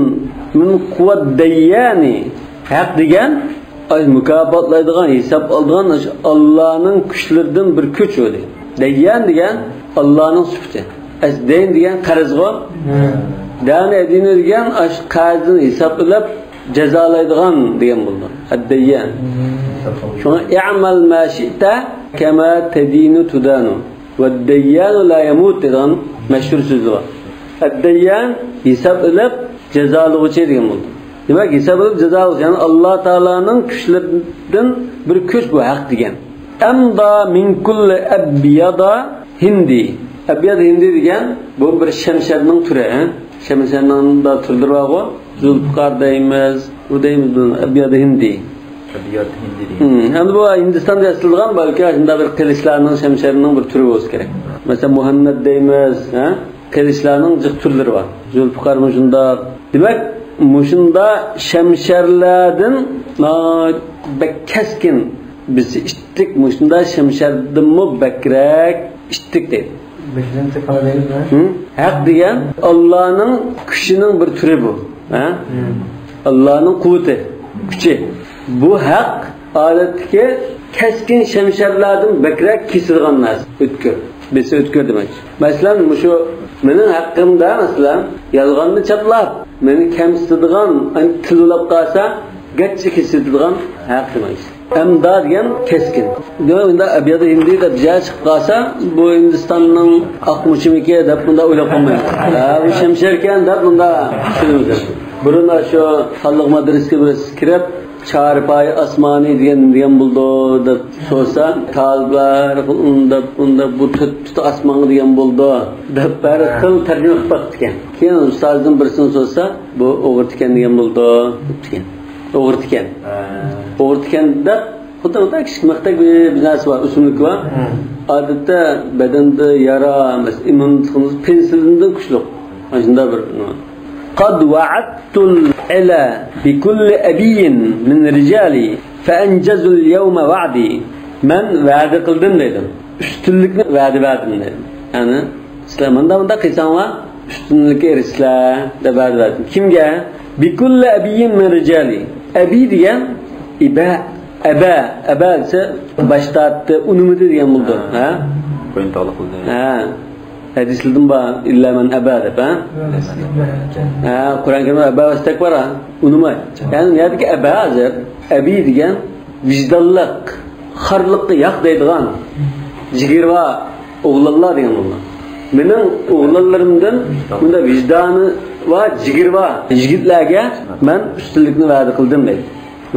مىن قۇۋۋەت دەييانى. ھەق دېگەن، ئاي، مۇكاپاتلايدىغان، ھېساب ئالىدىغان، ئاشۇ ئاللانىڭ كۈچلىرىدىن بىر كۈچ ئۇ دېگەن. دەييان دېگەن ئاللانىڭ سۈپىتى. ئەس دەين دېگەن قەرزغۇ. دەنى ئەدىنى دېگەن ئاشۇ قەرزدىن ھېساب ئېلىپ جازالايدىغان دېگەن بولىدۇ. ئەددەييان. شۇڭا ئەمەل ما شىئتە كەما تەدىنۇ تۇدانۇ. ۋەددەييانۇ لا يەمۇت دەيدىغان مەشھۇر سۆزى بار. ئەددەييان ھېساب ئېلىپ جازالىغۇچى دېگەن بولىدۇ. دېمەك، ھېساب ئېلىپ جازالىغۇچى، يەنى ئاللا تائالانىڭ كۈچلىرىدىن بىر كۈچ بۇ ھەق دېگەن. ئەمدا مىن كۇللى ئەبيادا ھىندى. ئەبياد ھىندى دېگەن بۇ بىر شەمشەرنىڭ تۈرى، ھە؟ شەمشەرنىڭ دا تۈرلىرى بارغۇ. زۇلپىقار دەيمىز، بۇ دەيمىز بۇنى، ئەبياد ھىندى. ئەبياد ھىندى دېگەن. ھىم، ئەمدى بۇ ھىندىستاندا ياسىتىلغان، بەلكى شۇنداق بىر قىلىچلارنىڭ، شەمشەرنىڭ بىر تۈرى بولسا كېرەك. مەسىلەن، مۇھەننەت دەيمىز، ھە؟ قىلىچلارنىڭ جىق تۈرلىرى بار. زۇلپىقار مۇشۇنداق. دېمەك، مۇشۇنداق شەمشەرلەردىن ناھايىتى بەك كەسكىن، بىز ئىتتىك، مۇشۇنداق شەمشەردىنمۇ بەكرەك ئىتتىك دەيدۇ. بەكرەك قانداق دەيمىز، ھە؟ ھىم؟ ھەق دېگەن ئاللانىڭ كۈچىنىڭ بىر تۈرى بۇ. ھە؟ ھىم. ئاللانىڭ قۇۋۋىتى، كۈچى. بۇ ھەق ئادەتتىكى كەسكىن شەمشەرلەردىن بەكرەك كېسىدىغان نەرسە، ئۆتكۈر. بېسى ئۆتكۈر دېمەكچى. مەسىلەن، مۇشۇ مېنىڭ ھەققىمدە، مەسىلەن، يالغاننى چاپلاپ، مېنى كەمسىتىدىغان، ئەنە تىللاپ قالسا، گەججە كېسىدىغان ھەق دېمەكچى. ئەمدا دېگەن كەسكىن. دېمەك، ئەبياد ھىندى دەپ جاي چىقىپ قالسا، بۇ ھىندىستاننىڭ ئاقمۇچىمىكى دەپ مۇنداق ئويلاپ قالمايمىز. ھە، بۇ شەمشەركەن دەپ مۇنداق چۈشىنىمىز. بۇرۇن شۇ خانلىق مەدرىسىگە بىرسى كىرىپ، چارپايى ئاسمانى دېگەن نېمە دېگەن بولىدۇ دەپ سورىسا، تالىپلار ئۇنداق، ئۇنداق، بۇ تۆت پۇت ئاسمانغا دېگەن بولىدۇ دەپ ھەر خىل تەرجىمە قىلىپ باقىپتىكەن. كېيىن ئۇستازدىن بىرسىنى سورىسا، بۇ ئوغرى تىكەن دېگەن بولىدۇ دەپتىكەن. ئوغرى تىكەن. ھە. ئوغرى تىكەن دەپ، خۇددى مۇنداق كىچىك مىقدار بىر، بىر نەرسە بار، ئۆسۈملۈك بار. ھە. ئادەتتە بەدەندە يارا، مەسىلەن، ئىممۇنىتېتىڭىز پېنسىلىندىن كۈچلۈك. ئاشۇنداق بىر نېمە. قد وعدت العلا بكل أبي من رجالي فأنجزوا اليوم وعدي. مەن ۋەدە قىلدىم دەيدۇ. ئۈستۈنلۈكنى ۋەدە بەردىم دەيدۇ. يەنى، سىلەر مۇنداق، مۇنداق قىلساڭلار، ئۈستۈنلۈككە ئېرىشىسىلەر دەپ ۋەدە بەردىم. كىمگە؟ بكل أبي من رجالي. ئەبى دېگەن ئىبە، ئەبە، ئەبە دېسە باش تارتتى، ئۇنىمىدى دېگەن بولىدۇ. ھە. ھە؟ بويۇن تاغلىق قىلدى. ھە. ھەدىسلىدىن بار، ئىللا مەن ئەبا دەپ، ھە؟ ھە، قۇرئان كەرىمدە ئەبا ۋەستەك بار، ھە؟ ئۇنىماي. يەنى نېمىدىكى ئەبا ھازىر؟ ئەبى دېگەن ۋىجدانلىق، خارلىققا ياق دەيدىغان، جىگىرى بار ئوغلانلار دېگەن بولىدۇ. مېنىڭ ئوغلانلىرىمدىن بۇنداق ۋىجدانى بار، جىگىرى بار يىگىتلەرگە مەن ئۈستۈنلۈكنى ۋەدە قىلدىم دەيدۇ.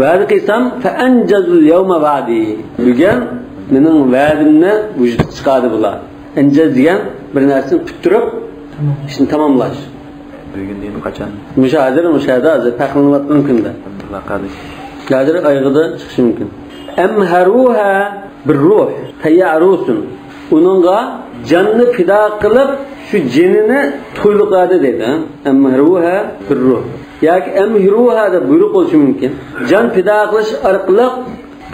ۋەدە قىلسام، فەئەنجەزۇل يەۋمە ۋەدى. بۈگۈن مېنىڭ ۋەدىمنى ۋۇجۇدقا چىقاردى بۇلار. ئەنجەز دېگەن بىر نەرسىنى پۈتتۈرۈپ، تامام. ئىشنى تاماملاش. بۈگۈن دېگەن قاچان؟ مۇشۇ ھازىر، مۇشۇ يەردە ھازىر پەخىرلىنىۋاتقان كۈندە. ھازىر ئايىغىدا چىقىشى مۇمكىن. ئەمھەروھا بىر روھ، فەيەئروسۇن. ئۇنىڭغا جاننى پىدا قىلىپ، شۇ جېنىنى تويلۇق بەردى دەيدۇ. ئەمھىرۇھا بىررۇھ. ياكى ئەمھىرۇھا دەپ بۇيرۇق بولۇشى مۇمكىن. جان پىدا قىلىش ئارقىلىق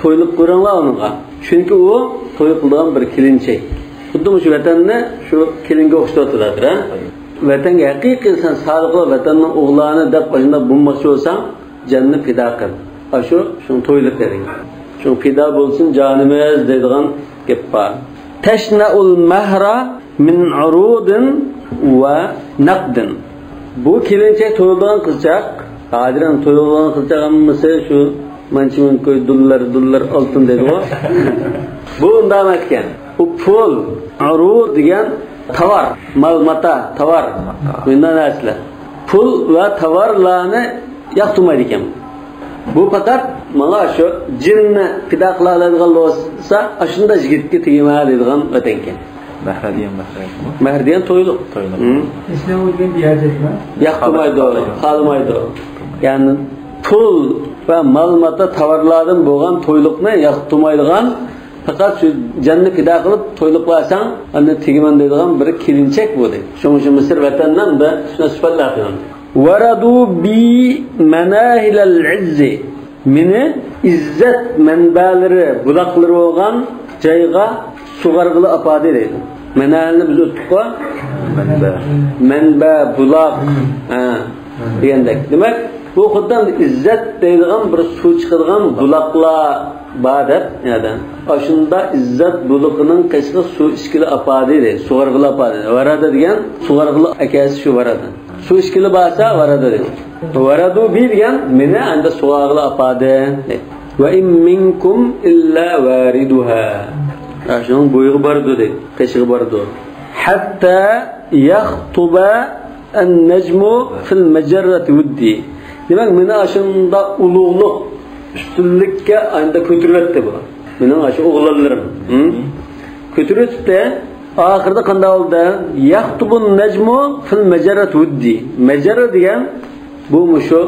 تويلۇق قىلىڭلار ئۇنىڭغا. چۈنكى ئۇ توي قىلىدىغان بىر كېلىنچەك. خۇددى مۇشۇ ۋەتەننى شۇ كېلىنگە ئوخشىتىۋاتىدۇ ھازىر، ھە؟ ۋەتەنگە ھەقىقىي سەن سادىقلا ۋەتەننىڭ ئوغلانى دەپ ئاشۇنداق بولماقچى بولساڭ، جاننى پىدا قىل. ئاشۇ، شۇڭا تويلۇق بېرىڭ. شۇڭا پىدا بولسۇن جانىمىز دەيدىغان گەپ بار. تەشنەئۇل مەھرا مىن ئۇرۇدىن ۋە نەقدىن. بۇ كېلىنچەك تويۇلىدىغان قىزچاق، ھازىر تويۇلىدىغان قىزچاق ھەممىسى شۇ مانچە مىڭ كوي، دوللار، دوللار، ئالتۇن دەيدىغۇ. بۇ ئۇنداق ئەمەس ئىكەن. بۇ پۇل، ئۇرۇد دېگەن تاۋار، مال ماتا، تاۋار. مۇنداق نەرسىلەر. پۇل ۋە تاۋارلارنى ياقتۇرمايدىكەن. بۇ پەقەت ماڭا شۇ جىننى پىدا قىلالايدىغان بولسا، ئاشۇنداق يىگىتكە تېگىمە دەيدىغان ۋەتەنكەن. مەھرە دېگەن مەھرە. مەھرە دېگەن تويلۇق. تويلۇق. ھىم. ئىسلام ئۆزىنىڭ بىر ھاجەت بار. ياقتۇرمايدۇ، خالىمايدۇ. يەنى پۇل ۋە مال ماتا تاۋارلاردىن بولغان تويلۇقنى ياقتۇرمايدىغان، پەقەت شۇ جاننى پىدا قىلىپ تويلۇق بەرسەڭ، ئاندىن تېگىمەن دەيدىغان بىر كېلىنچەك بۇ دەيدۇ. شۇڭا شۇ مىسىر ۋەتەننىڭ بىر شۇنداق سۈپەتلەر قىلىندى. ۋەرەدۇ بى مەناھىلەل ئىززى. مېنى ئىززەت مەنبەلىرى، بۇلاقلىرى بولغان جايغا سۇغارغىلى ئاپاردى دەيدۇ. مەناھىلنى بىز ئۆتتۇققۇ. مەنبە. مەنبە، بۇلاق. ھە. دېگەندەك. دېمەك، بۇ خۇددى ئىززەت دەيدىغان بىر سۇ چىقىدىغان بۇلاقلار بار دەپ، يەنە. ئاشۇنداق ئىززەت بۇلىقىنىڭ قېشىغا سۇ ئىچكىلى ئاپاردى دەيدۇ. سۇغارغىلى ئاپاردى. ۋەرەدە دېگەن سۇغارغىلى ئاكەسى شۇ ۋەرەدە. سۇ ئىچكىلى بارسا ۋەرەدە دەيدۇ. ۋەرەدۇ بى دېگەن مېنى ئەمدى سۇغارغىلى ئاپاردى دەيدۇ. ۋە ئىن مىنكۇم ئىللا ۋارىدۇھا. شۇنىڭ بويىغا بارىدۇ دەيدۇ. قېشىغا بارىدۇ. ھەتتا يەختۇبە ئەن نەجمۇ فىل مەجەررەتى ۋۇددى. دېمەك، مېنى ئاشۇنداق ئۇلۇغلۇق، ئۈستۈنلۈككە ئاندا كۆتۈرۈۋەتتى بۇ. مېنىڭ ئاشۇ ئوغلانلىرىم. ھىم؟ كۆتۈرۈۋېتىپتۇ. ئاخىرىدا قانداق بولدى؟ يەختۇبۇن نەجمۇ فىل مەجەررەتى ۋۇددى. مەجەررە دېگەن بۇ مۇشۇ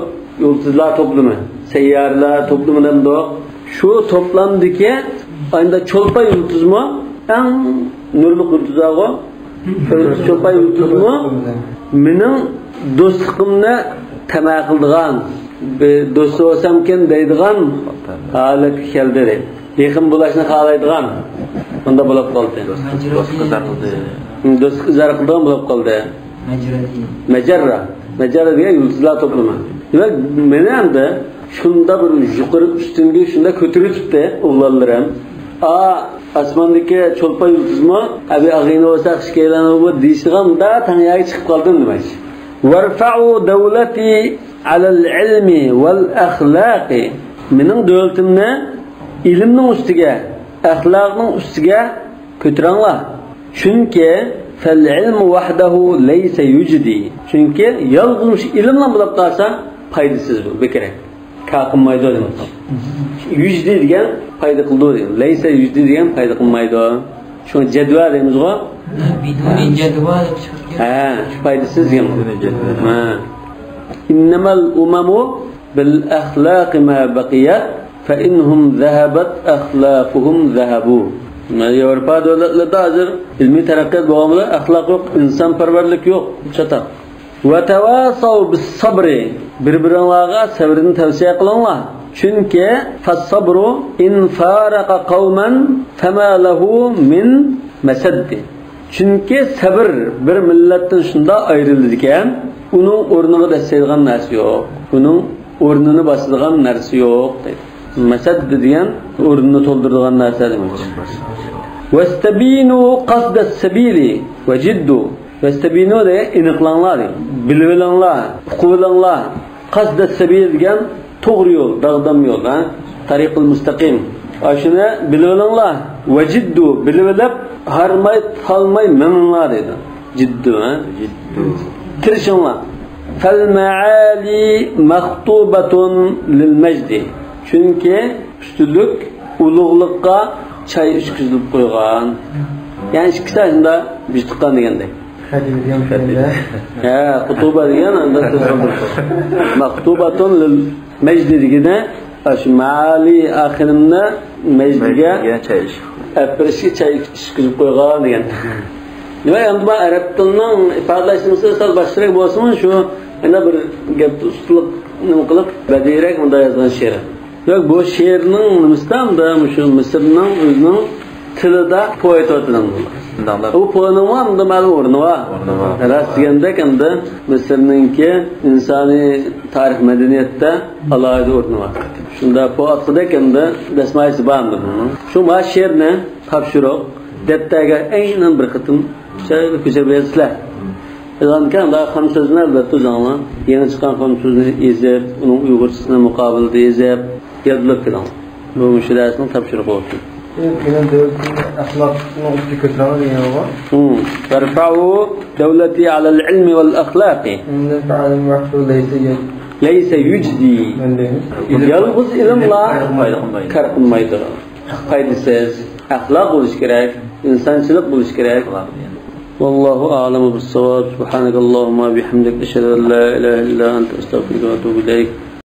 يۇلتۇزلار توپلىمى، سەييارىلەر توپلىمى دەمدۇ؟ شۇ توپلامدىكى ئاينىدا چولپان يۇلتۇزمۇ ئەڭ نۇرلۇق يۇلتۇزلارغۇ. شۇ چولپان يۇلتۇزمۇ مېنىڭ دوستلۇقۇمنى تەمە قىلىدىغان، بىر دوست بولسامكەن دەيدىغان ھالەتكە كەلدى. يېقىن بولۇشنى خالايدىغان، ئۇنداق بولۇپ قالدى. دوستلۇق ئىزھار قىلدى. دوستلۇق ئىزھار قىلىدىغان بولۇپ قالدى. مەجرەدى. مەجەررە. مەجەررە دېگەن يۇلتۇزلار توپلىمى. دېمەك، مېنى ئەمدى شۇنداق بىر يۇقىرى ئۈستۈنگە شۇنداق كۆتۈرۈۋېتىپتۇ ئوغلانلىرىم. ئا، ئاسماندىكى چولپان يۇلتۇزمۇ، ئەبى ئاغىنە بولسا، ئىككىيلەن بۇ دېيىشىدىغان مۇنداق تەڭ يەرگە چىقىپ قالدىم دېمەكچى. ۋەرفەئۇ دەۋلەتى ئەلەل ئىلمى ۋەل ئەخلاقى. مېنىڭ دۆلىتىمنى ئىلىمنىڭ ئۈستىگە، ئەخلاقنىڭ ئۈستىگە كۆتۈرۈڭلار. چۈنكى فەل ئىلمۇ ۋەھدەھۇ لەيسە يۇجدى. چۈنكى يالغۇز مۇشۇ ئىلىملا بولۇپ قالسا پايدىسىز بۇ، بىكەرەك. كار قىلمايدۇ دېمەكچى. يۇجدى دېگەن پايدا قىلىدۇ دېگەن. لەيسە يۇجدى دېگەن پايدا قىلمايدۇ. شۇڭا جەدۋە دەيمىزغۇ؟ بىدۇنى جەدۋە دەپ چىقىدۇ. ھە، شۇ پايدىسىز دېگەن. بىدۇنى جەدۋە. ھە. ئىننەمەل ئۇمەمۇ بىل ئەخلاقى ما بەقىيەت، فەئىنھۇم زەھەبەت ئەخلاقۇھۇم زەھەبۇ. ياۋروپا دۆلەتلىرىدە ھازىر ئىلمىي تەرەققىيات بولغان بىلەن ئەخلاق يوق، ئىنسانپەرۋەرلىك يوق، چاتاق. ۋەتەۋاسەۋ بىسسەبرى، بىر-بىرىڭلارغا سەۋرنى تەۋسىيە قىلىڭلار. چۈنكى فەسسەبرۇ ئىن فارەقە قەۋمەن فەما لەھۇ مىن مەسەددى. چۈنكى سەبر بىر مىللەتتىن شۇنداق ئايرىلىدىكەن، ئۇنىڭ ئورنىغا دەسسەيدىغان نەرسە يوق. ئۇنىڭ ئورنىنى باسىدىغان نەرسە يوق دەيدۇ. مەسەددى دېگەن ئورنىنى تولدۇرىدىغان نەرسە دېمەكچى. ۋەستەبىنۇ قەسدەس سەبىلى ۋەجىددۇ. ۋەستەبىنۇ دېگەن ئېنىقلاڭلار دېگەن. بىلىۋېلىڭلار، ئۇقۇۋېلىڭلار. قەسدەس سەبىل دېگەن توغرا يول، داغدام يول، ھە؟ تەرىقۇل مۇستەقىم. ئاشۇنى بىلىۋېلىڭلار. ۋەجىددۇ، بىلىۋېلىپ، ھارماي، تالماي مېڭىڭلار دەيدۇ. جىددۇ، ھە؟ جىددۇ. تىرىشىڭلار. فەل مەئالى مەختۇبەتۇن لىل مەجدى. چۈنكى ئۈستۈنلۈك ئۇلۇغلۇققا چاي ئىچكۈزۈلۈپ قويغان. يەنى ئىككىسى شۇنداق بىز تۇغقان دېگەندەك. خەتىبە دېگەن. ھە، خۇتۇبە دېگەن ئاندا سۆز قىلدۇرۇپ. مەختۇبەتۇن لىل مەجدى دېگىنى، شۇ مەئالى ئاخىرىمنى مەجدىگە مەجدىگە چاي ئىچىش. ئەپىرىشكە چاي ئىچكۈزۈپ قويغان دېگەن. دېمەك، ئەمدى بۇ ئەرەب تىلىنىڭ ئىپادىلەش نېمىسى سەل باشقىچىراق بولسىمۇ، شۇ يەنە بىر گەپتە ئۇستىلىق نېمە قىلىپ، بەدىئىيرەك مۇنداق يازغان شېئىر. دېمەك، بۇ شېئىرنىڭ نېمىسىدە ئەمدى مۇشۇ مىسىرنىڭ ئۆزىنىڭ تىلىدا پو ئېيتىۋاتىدۇ. شۇنداقلا. ئۇ پونىڭمۇ ئەمدى مەلۇم ئورنى بار. ئورنى بار. راست دېگەندەك، ئەمدى مىسىرنىڭكى ئىنسانىي تارىخ مەدەنىيەتتە ئالاھىدە ئورنى بار. شۇنداق پو ئاتقۇدەك ئەمدى دەسمايىسى بار ئەمدى بۇنىڭ. شۇ ما شېئىرنى تاپشۇرۇق، دەپتەرگە ئەينەن بىر قېتىم شەينى كۆچۈرۈپ بېرىسىلەر. يازغانكەن، ئۇنداق خام سۆزنى ئەلۋەتتە ئۆزۈڭلار يېڭى چىققان خام سۆزنى يېزىپ، ئۇنىڭ ئۇيغۇرچىسىنى مۇقابىلىدا يېزىپ، يادلاپ كېلىڭ. بۇ مۇشۇ دەرسنىڭ تاپشۇرۇقى بولسۇن. مېنىڭ دۆلىتىمنى ئەخلاقنىڭ ئۈستىگە كۆتۈرەڭ دېگەن بار. ھىم. ترفع دولتي على العلم والأخلاق. ليس يجدي. يالغۇز ئىلىملا كار قىلمايدۇ. پايدىسىز. ئەخلاق بولۇش كېرەك، ئىنسانچىلىق بولۇش كېرەك. والله أعلم بالصواب. سبحانك اللهم وبحمدك، أشهد أن لا إله إلا أنت، أستغفرك وأتوب إليك.